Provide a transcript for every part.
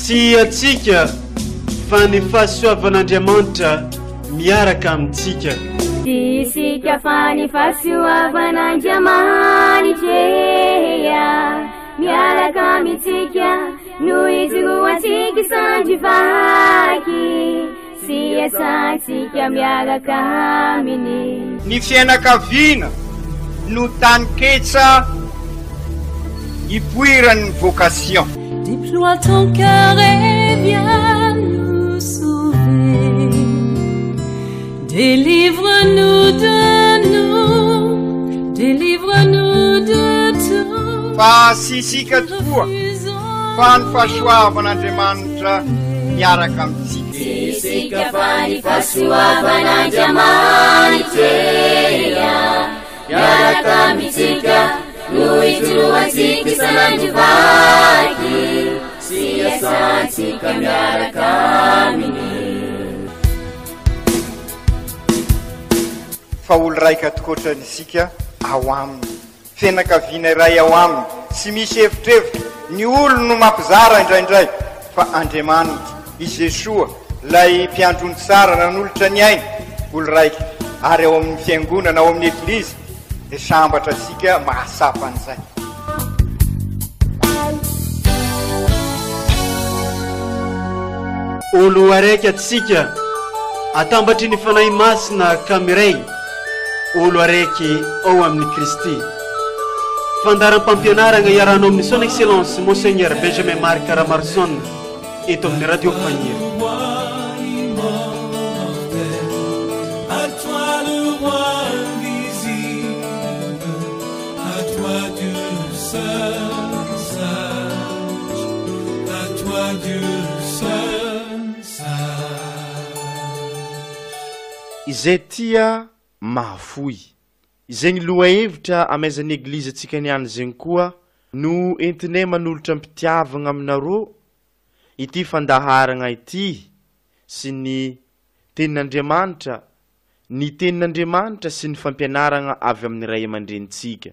Tsy antsika fa ny fahasoavan'Andriamanitra miaraka amintsika. Tsy isika fa ny fahasoavan'Andriamanitra miaraka amintsika no ijoroantsika sandry vaky sy iasantsika miaraka aminy. Ny fianakaviana no taninketsa ipoiran'ny vocation. Déploie ton cœur et viens nous sauver. Délivre-nous de nous, délivre-nous de tout. Fa tsy isika tokoa fa ny fahasoavan'Andriamanitra miaraka amintsika. Tsy isika fa ny fahasoavan'Andriamanitra miaraka amintsika no ijoroantsika isan'andro vaky sy iasantsika miaraka aminy. Fa olo raika tokoatrany isika ao aminy. Fianakaviana iray ao aminy, tsy misy evitrevitra, ny olony no mampizara indraindray, fa Andriamanitra, i Jesoa, ilay mpiandry ondry tsara nanolotra ny ainy, olo raika, ary ao amin'ny fiangonana, ao amin'ny Eglizy, dia sambatra isika mahatsapa an'izay. Olo araiky atsika, atambatry ny Fanahy Masina ka miray. Olo araiky ao amin'i Kristy. Fandaharam-pampianaragna iarahanao amin'ny Son Excellence Monseigneur Benjamin Marc Ramaroson eto amin'ny Radio Fagniry. Izay tia mahafoy. Zegny lohahevitra amaizan'ny Eglizy antsika niany zegny koa no entinay manolotra am-pitiavagna aminarô ity fandaharagna ity sy ny Tenin'Andriamanitra, ny Tenin'Andriamanitra sy ny fampianaragna avy amin'ny ray aman-drenintsika.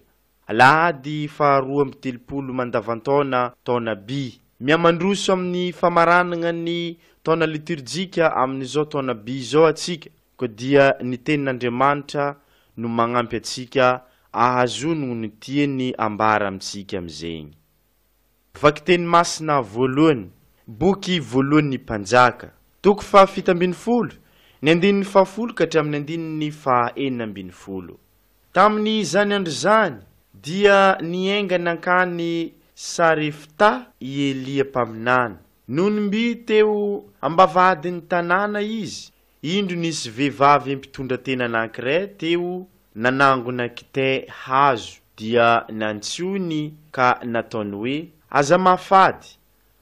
Alahady faharoa 32 mandavantaona taona by. Mihamandroso amin'ny famaranana ny taona liturjika amin'izao taona by izao atsika, koa dia ny Tenin'Andriamanitra no magnampy atsika ahazono ny tiany ambara amintsika amin'izegny. Vakiteny masina voalohany, Boky voalohan'ny Mpanjaka, toko faha-17, ny andininy fahafolo ka hatramin'ny andininy faha-16. Tamin' izany andro izany dia niainga nankany Sarefta i Elia mpaminany. Nony mby teo am-bavahadin' ny tanàna izy, indro nisy vehivavy mpitondra tena anankiray teo nanangona kitay hazo, dia nantsoiny ka nataony hoe, Aza mahafady,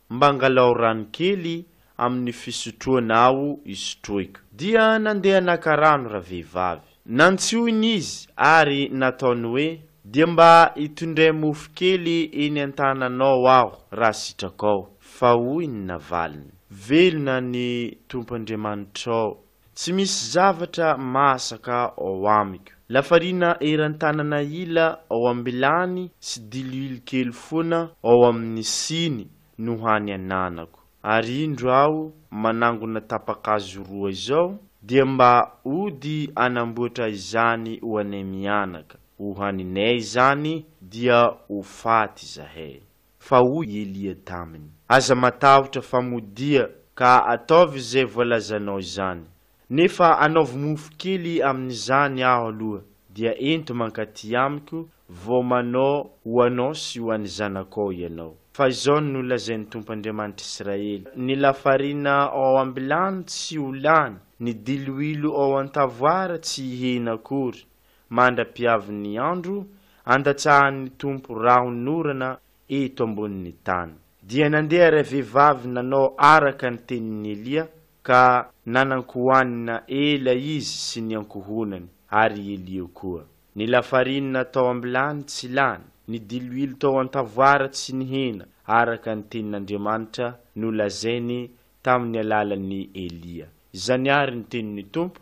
Mba angalao rano kely amin'ny fisotroana aho hisotroiko. Dia nandeha naka rano ravehivavy. Nantsoiny izy ary nataony hoe, Dia mba itondray mofo kely eny an-tananao aho raha sitrakao. Fa hoy ny navaliny, Velona ny Tompo Andriamanitrao, Tsy misy zavatra masaka ao amiko. Lafarina eran-tanana ila ao am-bilany sy diloilo kely foana ao amin'ny siny no hany ananako. Ary indro aho manangona tapa-kazo roa izao, dia mba hody hanamboatra izany ho anay mianaka. Ho haninay izany dia ho faty izahay. Fa hoy i Elia taminy, Aza matahotra fa modia ka ataovy izay voalazanao izany. Nefa anaovy mofo kely amin'izany aho aloha, dia ento mankaty amiko vao manao ho anao sy ho an'ny zanakao ianao. Fa izao no nolazain'ny Tompo Andriamanitr'Israely, Ny lafarina ao am-bilany tsy ho lany, ny diloilo ao an-tavoara tsy hihena akory, mandra-piavin'ny andro andatsahan'ny Tompo rahon'orana eto ambonin'ny tany. Dia nandeha ravehivavy nanao araka ny tenin'i Elia, ka nanan-kohanina ela izy sy ny ankohonany, ary i Elia koa. Ny lafarinina tao am-bilany tsy lany, ny diloilo tao an-tavoara tsy nihena, araka ny tenin'Andriamanitra nolazainy tamin'ny alalan'i Elia. Izany àry ny tenin'ny Tompo,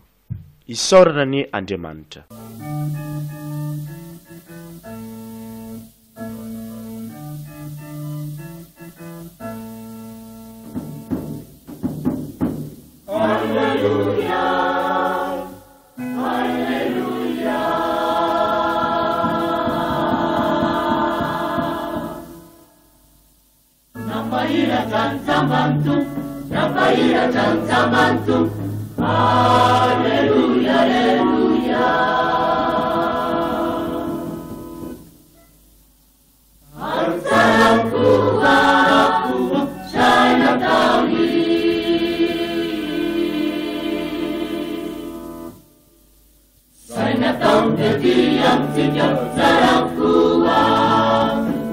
Isaorana anie Andriamanitra. Nampahiratra ny jamban'ny Tompo. Aleloia, aleloia. Ary tsara koa, izay nataony. Izay nataony tety amintsika, tsara avokoa.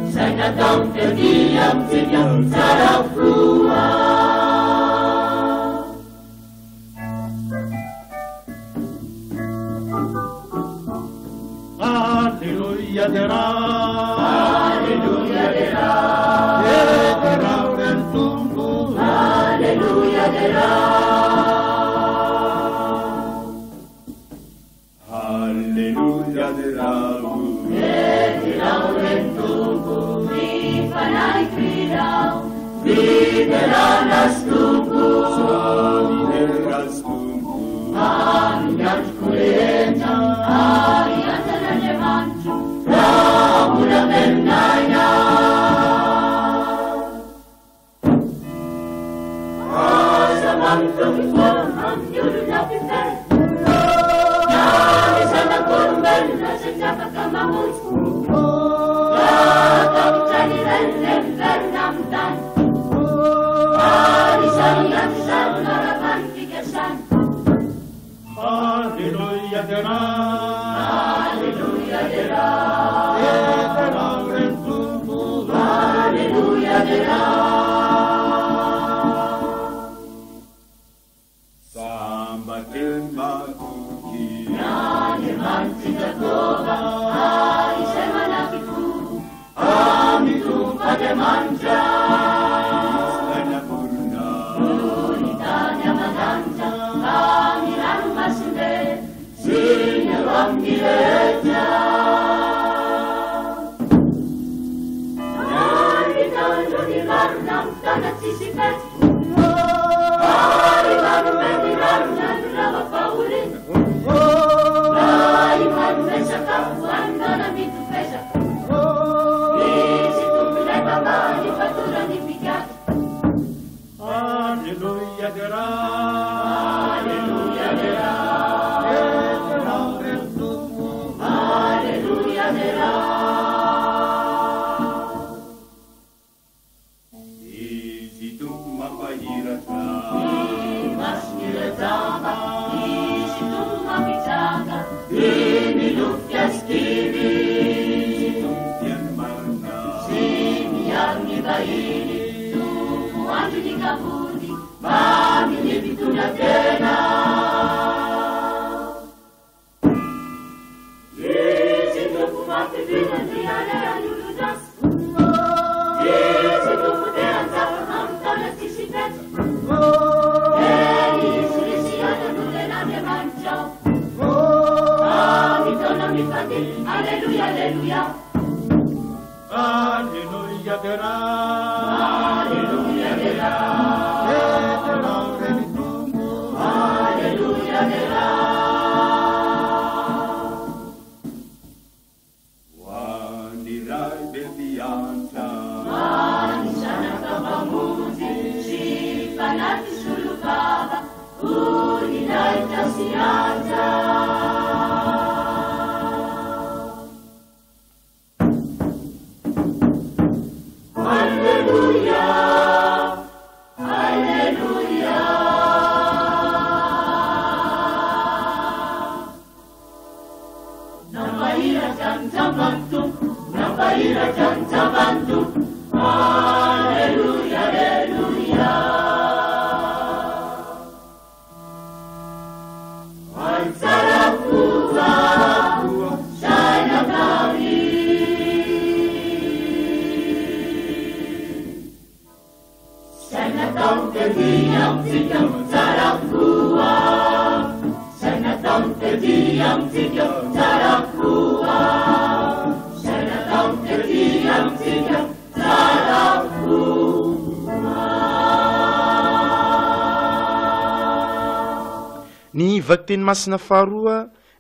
Izay nataony tety amintsika, tsara avokoa. Alleluia derao. Alleluia derao. Derao ry Tompo. Alleluia derao. Alleluia derao. Derao ry Tompo. Ny fanahiko irao. Fiderana sy Tompo. Samy dera sy Tompo. Amin'ny androko rehetra, ary anjan'Andriamanitro, raha mbola velon'aina. Aza manotoky foana amin'ny olona mpifehy, na ny zanak'olombelona izay tsy afaka mamonjy. Raha tapitra ny iray, dia miverina amin'ny tany. Ary izany andro izany no haravan'ny fikasany. Alleluia derao. Alleluia derao. Derao ry Tompo. Alleluia derao. Sambatry matoky. Andriamanitry Jakoba, ary izay manampy-fo, amin'ny Tompo Andriamanitra. Izy ilay namorona. Ny tany aman-danitra, amin'ny ranomasimbe, sy ny eo amin'ny rehetra. Ary mitandro ny marina amin'ny taona tsisy fetra. Ary manome ny rariny ny rava-pahoriana. Ary manome sakafo ho an'ny taona mitofeza. Izy Tompo ilay mpamaha ny fatoran'ny mpikatra. Alleluia derao. Alleluia derao. Derao ry Tompo. Alleluia derao. Izy Tompo mampahiratra. Ny mason'ireo jamba, Izy Tompo mampitsanga, ny milofika sy kivy. Izy Tompo tia ny marina. Sy miaro ny vahiny, Tompo andro ny kamboty, mamy ny mpitondra tena. Izy Tompo mampivina ny alehan'ny olon-dratsy. Izy Tompo te hanjaka amin'ny taona tsisy fetra. Eny, Izy ry Ziona no lelan'Andriamanitrao. Amin'ny taona mifandimby, Alleluia, Alleluia. Alleluia derao. Alleluia derao. Derao ry Tompo. Alleluia derao. Ho an'ny Ray be mpiantra. Ho an'ny Zanaka Mpamonjy sy Fanahy Mpisolovava, voninahitra sy haja. Alleluia, Alleluia. Nampahiratra ny jamban'ny Tompo, nampahiratra ny jamban'ny Tompo. Alleluia, Alleluia. Ary tsara koa, izay nataony. Izay nataony tety amintsika, tsara koa. Izay nataony tety amintsika, tsara koa. Izay nataony tety amintsika, tsara koa. Ny vakiteny masina faharoa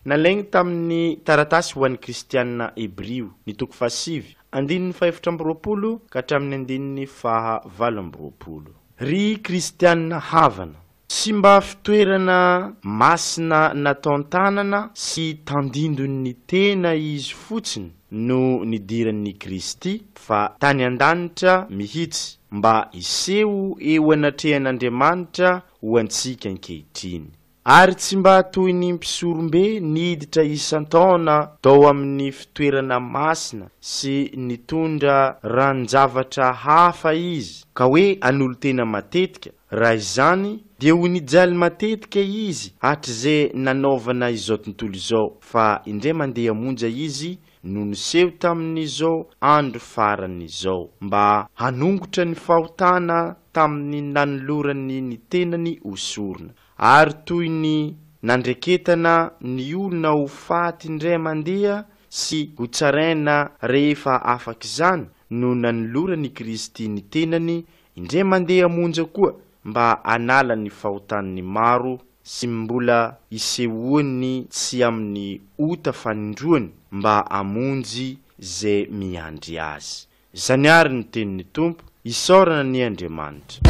nalaigny tamin'ny taratasy ho an'ny kristianina hebrio, ny toko fahasivy, andininy fahefatra amby roapolo ka hatramin'ny andininy faha valo amby roapolo. Ry kristianina havana, tsy mba fitoerana masina nataon-tanana sy tandindon'ny tena izy fotsiny no nidiran'i Kristy fa tany an-danitra mihitsy mba hiseho eo anatrehan'Andriamanitra ho antsika ankehitriny. Ary tsy mba toy ny mpisorombe niditra isan-taona tao amin'ny fitoerana masina sy nitondra ranon-javatra hafa izy, ka hoe hanolo-tena matetika, raha izany, dia ho nijaly matetika izy hatrizay nanaovana izao tontolo izao, fa indray mandeha monja izy no niseho tamin'izao andro farany izao, mba hanongotra ny fahotana tamin'ny nanolorany ny tenany ho sorona. Ary toy ny nandreketana ny olona ho faty indray mandeha sy hotsaraina rehefa afak'izany no nanoloran'i Kristy ny tenany indray mandeha monja koa mba hanala ny fahotan'ny maro sy mbola hisehoany tsy amin'ny ota fanindroany mba hamonjy ze miandry azy. Izany àry ny tenin'ny Tompo, isaorana anie Andriamanitra.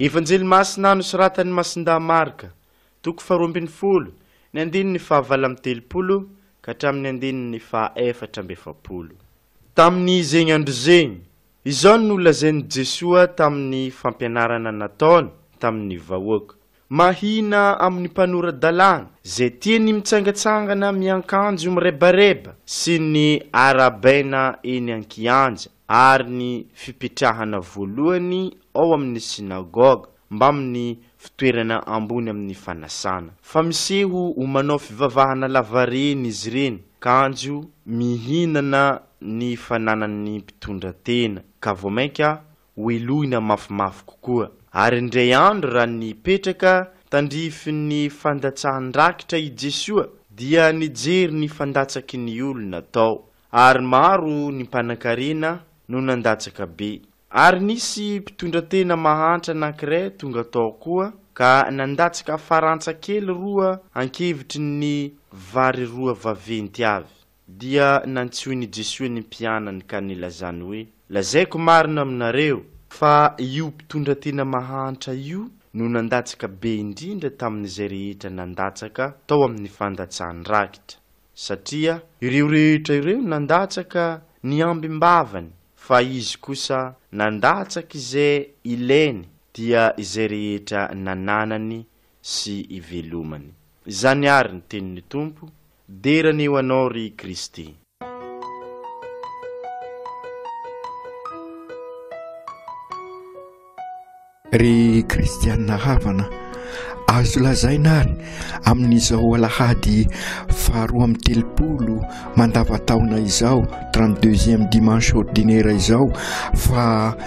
Evanjely masina nosoratan'i Masindahy Marka, toko faharoa ambin'ny folo, ny andininy fahavalo amby 30 ka hatramin'ny andininy faha-44. Tamin'izegny andro zegny, izao no nolazain'i Jesoa tamin'ny fampianarana nataony tamin'ny vahoaka, Mahina amin'ny mpanora-dalàna, izay tia ny mitsangatsangana miankanjo mirebareba sy ny arahabaina eny an-kianja ary ny fipetrahana voalohany ao amin'ny synagoga mbamin'ny fitoerana ambony amin'ny fanasana. Fa miseho ho manao fivavahana lavareny izy ireny, kanjo mihinana ny fananan'ny mpitondra tena, ka vao mainka hohelohina mafimafy kokoa. Ary indray andro raha nipetraka tandrifin'ny fandatsahan-drakitra i Jesoa, dia nijery ny fandatsaky ny olona tao, ary maro ny mpanankarena no nandatsaka be. Ary nisy mpitondratena mahantra anankiray tonga tao koa, ka nandatsaka farantsa kely roa ankevitry ny vary roa vaventy avy. Dia nantsoin'i Jesoa ny mpianany ka nilazany hoe, Lazaiko marina aminareo, fa io mpitondratena mahantra io no nandatsaka be indrindra tamin'izay rehetra nandatsaka tao amin'ny fandatsahan-drakitra, satria ireo rehetra ireo nandatsaka ny ambim-bavany, fa izy kosa nandatsaka izay ilainy, dia izay rehetra nananany sy ivelomany. Izany àry ny tenin'ny Tompo, Dera anie ho Anao ry Kristy. Ry kristianina havana, azo lazaina ary amin'izao alahady faharoa amby telopolo mandavataona izao, trente deuxième dimanche ordinaire izao, fa.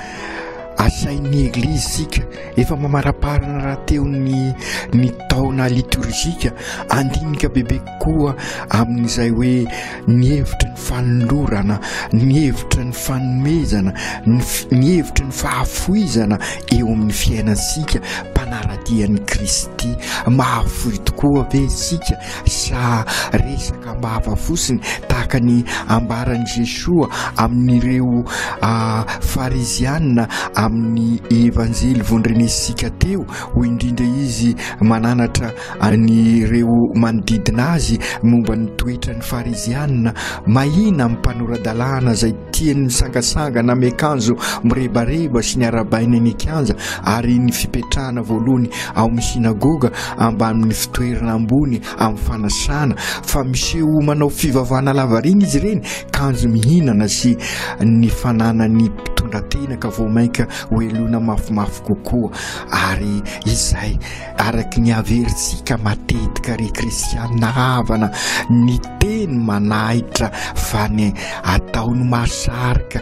Asain'ny Eglizy isika, efa mamaraparana rahateo ny ny taona litorjika, handinika bebe kokoa amin'izay hoe ny hevitry ny fanolorana, ny hevitry ny fanomezana, ny ny hevitry ny fahafoizana eo amin'ny fiainantsika mpanara-dia an'i Kristy. Mahafoy tokoa ve isika sa resaka am-bava fotsiny tahaka ny ambaran'i Jesoa amin'ireo Fariziana amin'ny Evanjely vondrenesintsika teo, hoy indrindra izy mananatra an'ireo manodidina azy momba ny toetran'ny Fariziana mahina amin'ny mpanora-dalàna izay tiany misangasangana miakanjo mirebareba sy ny arabaina eny an-kianja ary ny fipetrahana voalohany ao amin'ny synagoga ambanin'ny fitoerana ambony amin'ny fanasana fa miseho ho manao fivavahana lavarina izy ireny kanjo mihinana sy ny fananany mpitondratena ka vao mainka ho heloina mafimafy kokoa ary izay araky ny averintsika matetika ry kristianina havana ny teny manahitra fa ny atao no mahasarika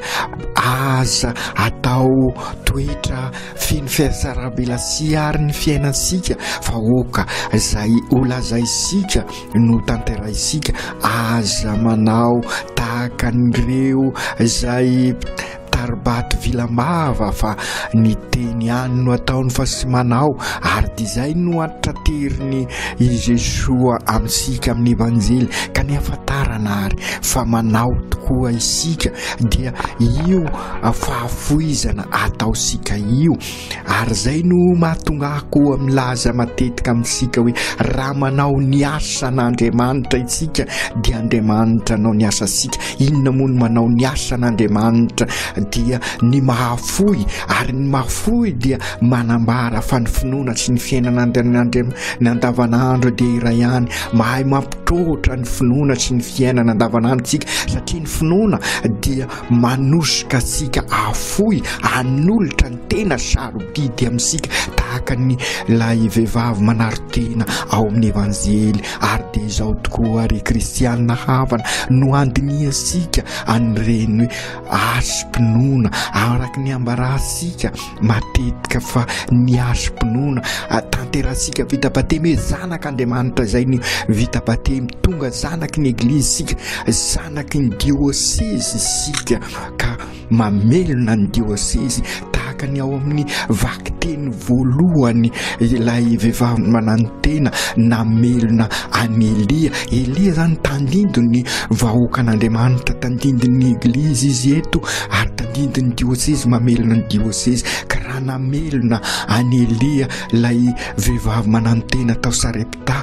aza atao toetra Feno fihatsarambelatsihy àry ny fiainantsika fa oka izay holazaintsika no tanterahintsika. Aza manao tahaka an'ireo izay mpitari-bato vilam-bava fa ny teny ihany no ataony fa tsy manao, ary dia izay no antitrateriny i Jesoa amintsika amin'ny Evanjely. Ka ny hafantarana àry fa manao tokoa isika dia io fahafoizana ataosika io ary izay no mahatonga ahy koa milaza matetika amintsika hoe raha manao ny asan'Andriamanitra isika dia Andriamanitra anao ny asantsika. Inona moa no manao ny asan'Andriamanitra? Dia ny mahafoy, ary ny mahafoy dia manambara fa ny finoana sy ny fiainana ny andavanandro dia iray ihany. Mahay mampitroatra ny finoana sy ny fiainana andavanandro isika satria ny finoana dia manosika antsika hahafoy, hanolotra ny tena sarobidy amintsika, tahaka ny ilay vehivavy manary-tena ao amin'ny Evanjely. Ary dia izao tokoa ry kristianina havana no handinihantsika an'ireny hoe hasim-pinoana, araka ny ambarantsika matetika fa ny hasim-pinoana tanterahantsika vita batemy hoe zanak'Andriamanitra izay ny vita batemy, tonga zanaky ny Eglizy isika, zanaky ny diosezy isika ka mamelona ny diosezy tahaka ny ao amin'ny vakiteny voalohany ilay vehivavy mananotena namelona an'i Elia. Elia izany tandindon'ny vahoakan'Andriamanitra, tandindon'ny Eglizy izy eto ary tandindon'ny diosezy, mamelona ny diosezy. Ka raha namelona an'i Elia ilay vehivavy mananotena tao Sarepta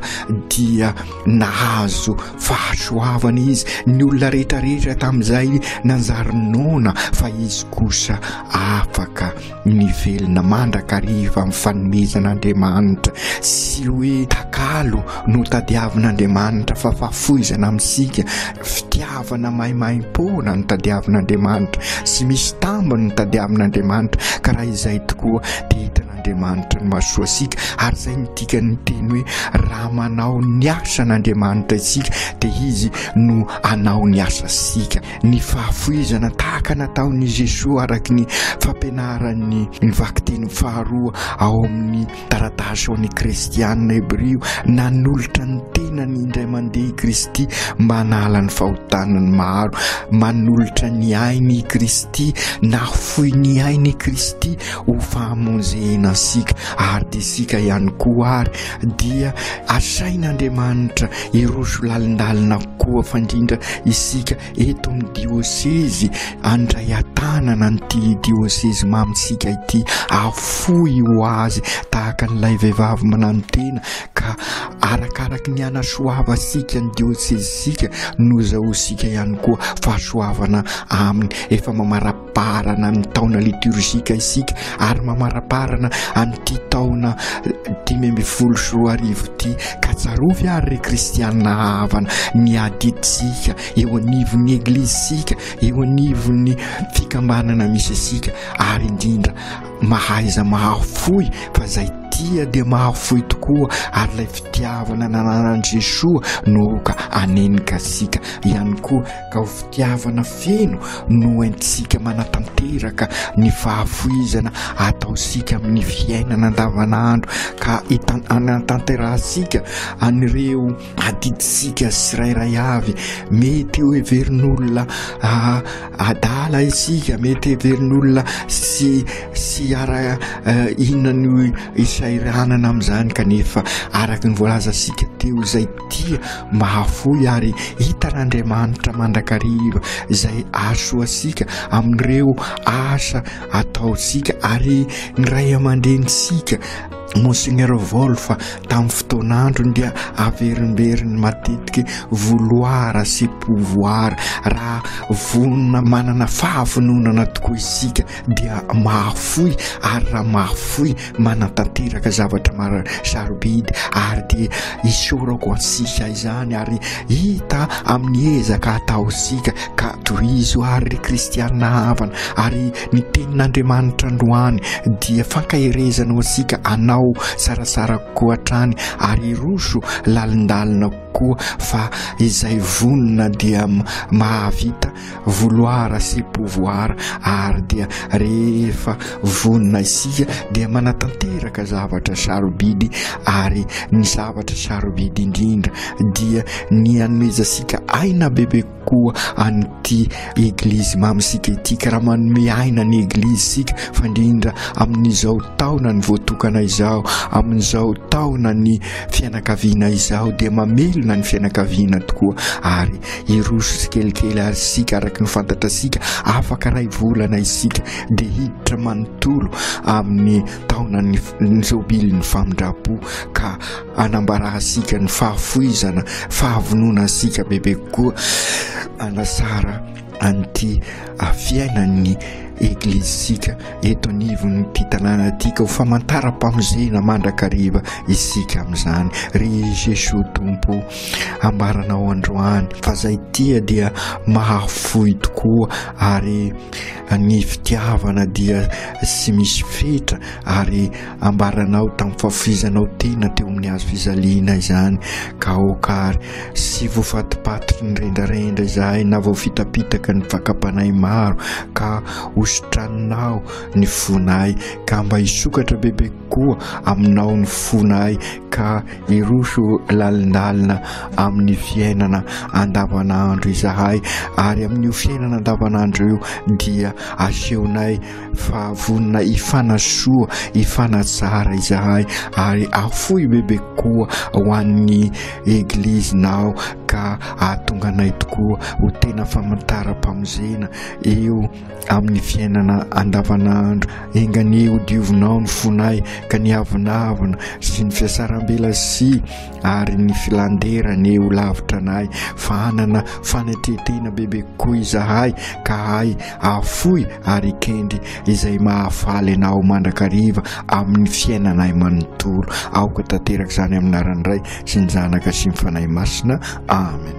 dia Nahazo fahasoavana izy, ny olona rehetrarehetra tamin'izay nanjary noana, fa izy kosa afaka nivelona mandrakariva amin'ny fanomezan'Andriamanitra. Tsy hoe takalo no tadiavin'Andriamanitra fa fahafoizana amintsika, fitiavana maimaimpoana no tadiavin'Andriamanitra, tsy misy tambiny no tadiavin'Andriamanitra, ka raha izay tokoa dia hitan'Andriamanitra Andriamanitra no mahasoa antsika ary izay no dikan'ny teny hoe raha manao ny asan'Andriamanitra isika dia Izy no hanao ny asantsika. Ny fahafoizana tahaka nataon'i Jesoa araka ny fampianaran'ny ny vakiteny faharoa ao amin'ny taratasy ho an'ny kristianina hebrio, nanolotra ny tenany indray mandeha i Kristy mba hanala ny fahotan'ny maro, manolotra ny ainy i Kristy, nafoy ny ainy i Kristy ho famonjena antsika ary dia isika ihany koa ary dia asain'Andriamanitra hiroso lalindalina koa fa indrindra isika eto amin'ny diosezy handray an-tanana an'ity diosezy mamintsika ity afoy ho azy tahaka an'ilay vehivavy mananotena ka arakaraky ny hanasoavantsika ny diosezintsika no zahoantsika ihany koa fahasoavana aminy efa mamara mamaraparana ny taona liturgique isika ary mamaraparana an'ity taona 2015 ity ka tsarovy ary ry kristianina havana ny adidintsika eo anivon'ny eglizintsika eo anivon'ny fikambanana misy antsika ary indrindra mahaiza mahafoy fa izay. tia dia mahafoy tokoa ary ilay fitiavana nananan'i Jesoa no ka hanenika antsika ihany koa ka ho fitiavana feno no entintsika manatanteraka ny fahafoizana ataontsika amin'ny fiainana andavanandro ka hanatanterahantsika an'ireo adidintsika tsirairay avy. Mety ho heverin'olona adala isika, mety heverin'olona sy sy ara inona no isahiranana amin'izany kanefa araka ny voalazantsika teo izay tia mahafoy ary hitan'Andriamanitra mandrakariva izay ahasoantsika amin'ireo asa ataontsika ary ny ray aman-drenintsika Monseigneur Wolff tamin'ny fotoan'androny dia averimberiny matetika vouloir sy pouvoir. Raha vonona manana fahavononana tokoa isika dia mahafoy ary raha mahafoy manatanteraka zavatra maro sarobidy ary dia isaorako antsika izany ary hita amin'ny ezaka ataontsika ka tohizo ary ry kristiana havana ary ny tenin'Andriamanitra androany dia fankaherezana ho antsika anao tsaratsara kokoa hatrany ary hiroso lalindalina kokoa fa izay vonona dia mahavita vouloir sy pouvoir ary dia rehefa vonona isika dia manatanteraka zavatra sarobidy ary ny zavatra sarobidy indrindra dia ny hanomezantsika aina bebe kokoa an'ity eglizy mamintsika ity ka raha manome aina ny eglizy isika fa indrindra amin'izao taona ny voatokana izao amin'izao taona ny fianakaviana izao dia mamelona ny fianakaviana tokoa ary Hiroso tsikelikely ary isika araka ny fantatrasika, afaka iray volana isika dia hiditra manontolo amin'ny taonan'ny jobilin'ny famindram-po ka hanambarantsika ny fahafoizana, fahavononantsika bebe kokoa hanasara an'ity fiainan'ny eglizintsika eto anivon'ity tanàna ity ka ho famantaram-pamonjena mandrakariva isika amin'izany. Ry Jesoa Tompo. Ambaranao androany fa zay tia dia mahafoy tokoa ary ny fitiavana dia tsy misy fetra ary ambaranao tamin'ny fahafoizanao tena teo amin'ny hazo fijaliana izany ka aoka ary sy voafatipatitry ny rendrarendra izahay na voafitapitaka ny fakam-panahy maro ka hositraninao ny fonay ka mba hisokatra bebe kokoa aminao ny fonay ka Hiroso lalindalina amin'ny fiainana andavanandro izahay ary amin'io fiainana andavanandro io dia asehonay fa vonona hifanasoa, hifanatsara izahay ary afoy bebe kokoa ho an'ny Eglizinao ka hahatonga anay tokoa ho tena famantaram-pamonjena eo amin'ny fiainana andavanandro. Enga anie ho diovinao ny fonay ka ny avonavona sy ny fiasarambelasia ary ny filan-dera anie ho lavitra anay fa hanana fanetren-tena bebe kokoa izahay ka hahay hahafoy ary hikendry izay mahafaly anao mandrakariva amin'ny fiainanay manontolo. Aoka tanteraka izany amin'ny anaran'ny Ray sy ny Zanaka sy ny Fanahy Masina. Amen.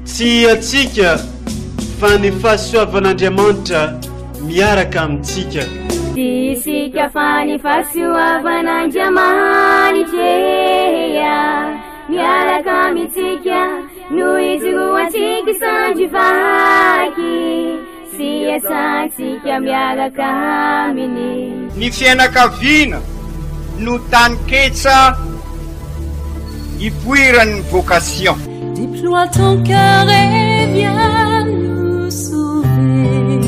Tsy antsika fa ny fahasoavan'Andriamanitra miaraka amintsika. Tsy isika fa ny fahasoavan'Andriamanitra miaraka amintsika no ijoroantsika sandry vaky. Sy iasantsika miaraka aminy. Ny fianakaviana no taninketsa ipoiran'ny vocation. Déploie ton cœur et viens nous sauver.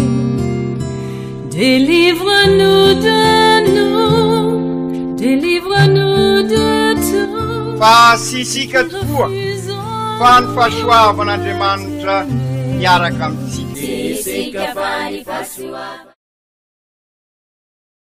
Délivre-nous de nous, délivre-nous de tout. Fa tsy isika tokoa fa ny fahasoavan'Andriamanitra miaraka amintsika. Tsy isika fa ny fahasoavana.